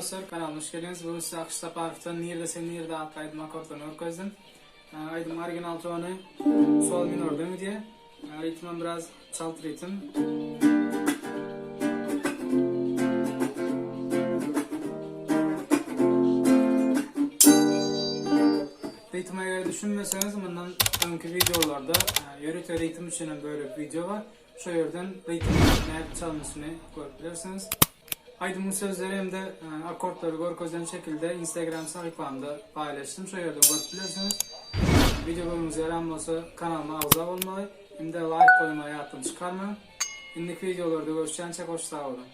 dostlar, kanalyma hoş geldiňiz. Bugün size Akyş Saparowdan Nirde sen nirde atly aýdym akkordlaryny görkezdim. Aýdymyň original tony sol minordan gidýär. Ritmem biraz çalt ritm. Ritme eger düşünmeseňiz mundan öňki wideolarda ýörite ritm üçin hem bölek wideo bar. Şo ýerden ritmiň nädip çalnyşyny görüp bilersiňiz. Aýdymyň sözleri hem-de akkordlary görkezilen şekilde Instagram sahypamda paýlaşdym. Şo ýerden görüp bilersiňiz. Wideo göwnüňize ýaran bolsa kanalyma agza bolmagy hem-de laýk goýmagy ýatdan çykarmaň. Indiki wideolarda görüşýänçä hoş sag boluň.